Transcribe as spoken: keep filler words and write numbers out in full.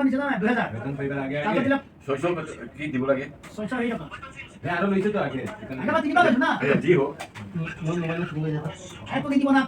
দিছে নে নাই? দুহেজাৰ। বেতন পাই পেলাই আগে তাৰপিছত আগে। দিলে ছয়শ কি দিব লাগে? ছয়শ হেৰি টকা। হে, আৰু লৈছে তো আগে। আগে বা তিনিবাৰ লৈছো না। আচ্ছা, যি হওক। মোৰ মোবাইলত ফোন কৰি যাবা। আগে কৈ দিব না।